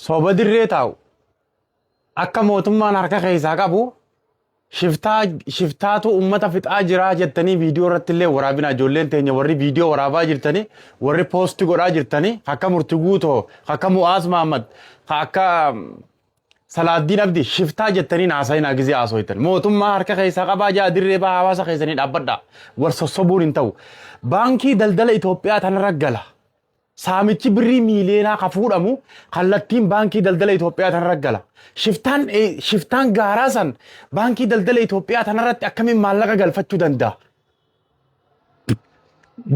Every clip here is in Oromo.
Soba dirree taa'u akka mootummaan harka keessaa qabu shiftaa shiftaatu uummata fixaa jiraa jettanii viidiyoo irratti illee waraabinaa. Ijoolleen teenya warri viidiyoo waraabaa jirtanii, warri poosti godhaa jirtanii, akka Murti Guutoo, akka Mu'aaz Mahammad, akka Salaaddiin Abdii shiftaa jettanii haasa'inaa. Gizee haasoitan mootummaa harka keessaa qabaa jaa dirree baa, hawaasa keessanii dhaabbadhaa. Wal sossobuun hin ta'u. Baankii Daldala Itoophiyaa tanarra gala. Saamichi birrii miiliyoonaa ka fuudhamu kallattiin Baankii Daldala Itoophiyaa tanarra gala. Shiftaan gaaraa san Baankii Daldala Itoophiyaa tanarratti akkamiin maallaqa galfachuu danda'a?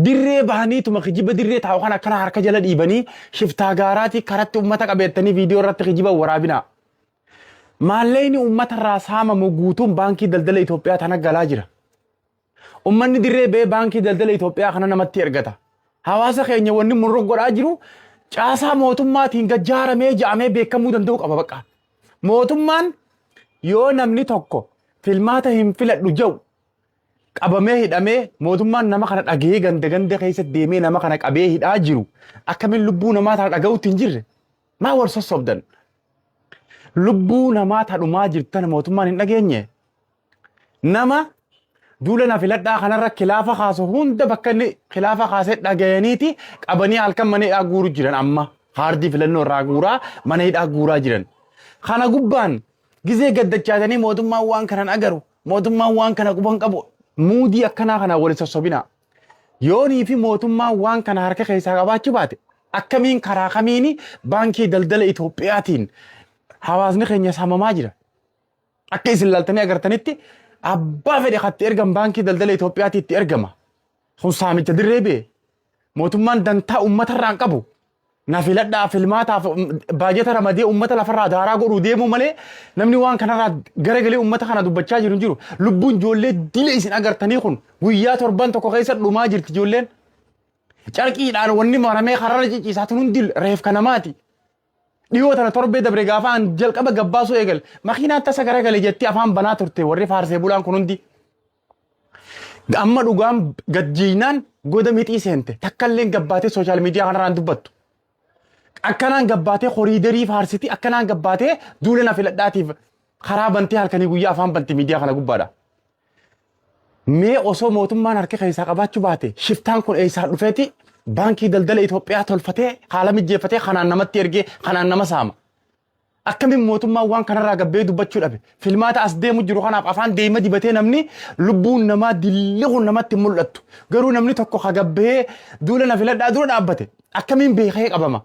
Dirree bahaniituma kijiba dirree taa'u kan akkana harka jala dhiibanii shiftaa gaaraatii karatti uummata qabeettanii viidiyoo irratti kijiba waraabinaa. Maallaqni uummata irraa saamamu guutuun Baankii Daldala Itoophiyaa tana galaa jira. Uummanni dirree ba'ee Baankii Daldala Itoophiyaa kana namatti ergata. Hawaasa keenya wanni murroo godhaa jiru caasaa mootummaatiin gajjaaramee ja'amee beekamuu danda'u qaba bakka. Mootummaan yoo namni tokko filmaata hin filadhu jedhu qabamee hidhamee, mootummaan nama kana dhagahee ganda ganda keessa deemee nama kana qabee hidhaa jiru, akkamiin lubbuu namaa tana dhaga'utti hin jirre? Maa wal sossobdan? Lubbuu namaa tadhumaa jirtan mootummaan hin dhageenye. Nama duula na filadhaa kanarra kilaafa kaasu hunda bakka inni kilaafa kaasee dhagayaniiti qabanii halkan mana hidhaa guuru jiran. Amma kaardii filannoo irraa guuraa mana hidhaa guuraa jiran. Kana gubbaan gizee gaddachaatanii mootummaan waan kanan agaru, mootummaan waan kana quban qabu, muudii akkanaa kana wal sossobinaa. Yoonii fi mootummaan waan kana harka keessaa qabaachuu baate, akkamiin karaa kamiini Baankii Daldala Itoophiyaatiin hawaasni keenya saamamaa jira? Akka isin laaltanii agartanitti abbaa fedhe katti ergan Baankii Daldala Itoophiyaatti itti ergama. Kun saamicha dirree bee. Mootummaan dantaa uummatarraa hin qabu. Na filadhaa filmaataaf baajata ramadee uummata lafarraa daaraa godhuu deemuu malee namni waan kanarraa garagalee uummata kana dubbachaa jiru hin jiru. Lubbuun ijoollee dila isin agartanii kun guyyaa torban tokko keessa dhumaa jirti ijoolleen. Carqiidhaan wanni maramee kararra cicciisaa tun hundi reefka namaati. Dhiyoo tana torbee dabre gaafa an jalqaba gabbaasuu eegale makiinaan tasa garagale jettee afaan banaa turte warri faarsee bulaan kun hundi. Amma dhugaan gadjiinaan goda mixii seente, takkalleen gabbaatee sooshaal miidiyaa kanarraan dubbattu. Akkanaan gabbaatee koriidarii faarsiti, akkanaan gabbaatee duula na filadhaatiif karaa bantee halkanii guyyaa afaan banti miidiyaa kana gubbaadha. Mee osoo mootummaan harka keessaa qabaachuu baate, shiftaan kun eessaa dhufeeti Baankii Daldala Itoophiyaa tolfatee, haala mijjeeffatee, kanaan namatti ergee kanaan nama saama? Akkamiin mootummaan waan kanarraa gabbee dubbachuu dhabe? Filmaata as deemu jiru kanaaf afaan deema dibatee namni lubbuun namaa dilli kun namatti hin mul'attu. Garuu namni tokko ka gabbee duula na filadhaa dura dhaabbate akkamiin beekee qabama?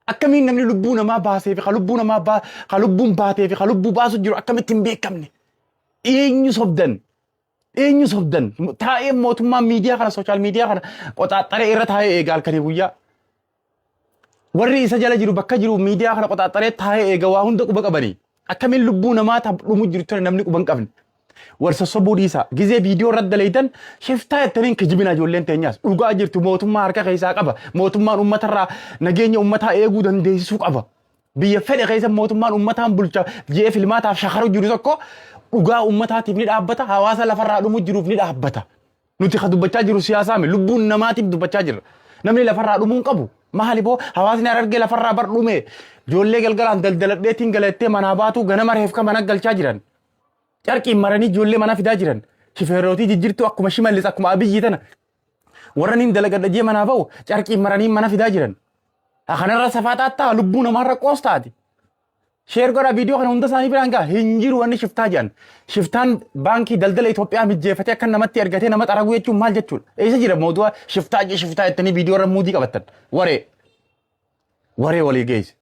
Akkamiin namni lubbuu namaa baasee fi ka lubbuu namaa baa ka lubbuun baatee fi ka lubbuu baasu jiru akkamitti hin beekamne? Eenyu sobdan? Eenyu sobdan? Taa'ee mootummaan miidiyaa kana, sooshaal miidiyaa kana qoxaaxxaree irra taa'ee eega halkanii guyyaa. Warri isa jala jiru bakka jiru miidiyaa kana qoxaaxxaree taa'ee eega, waa hunda quba qabanii. Akkamiin lubbuu namaa dhumu jirtu tana namni quba hin qabne? Wal sossobuu dhiisaa. Gizee viidiyoo irratti dalaydan shiftaa jettanii hin kijibinaa ijoolleen teenyaas. Dhugaa jirtu mootummaa harka keessaa qaba. Mootummaan uummatarraa nageenya uummataa eeguu dandeessisuu qaba. Biyya fedhe keessa mootummaan uummataan bulcha je'ee filmaataaf shakaru jiru tokko dhugaa uummataatiif ni dhaabbata. Hawaasa lafarraa dhumu jiruuf ni dhaabbata. Nuti ka dubbachaa jiru siyaasaa mi lubbuun namaatiif dubbachaa jirra. Namni lafarraa dhumuu hin qabu. Maali boo, hawaasni Harargee lafarraa bar dhume, ijoollee galgalaan daldaladheetiin galattee manaa baatu ganama reefka mana galchaa jiran. Carqiin maranii ijoollee mana fidaa jiran. Shifeerootii jijjiirtuu akkuma Shimallis, akkuma Abiyyi tana warra niin dalagadha jee manaa ba'u carqiin maranii mana fidaa jiran. Kanarra safaa taattaa lubbuu namaarra qoostaati. Share godhaa, viidiyoo kana hunda isaanii biraan ga'a. Hin jiru wanni shiftaa jedhan. Shiftaan Baankii Daldala Itoophiyaa mijjeeffatee akka namatti ergatee nama xaraguu jechuun maal jechuudha? Eessa jira mootummaa shiftaa shiftaa jettanii viidiyoo irra muudii qabattan? Waree. Waree walii geesse.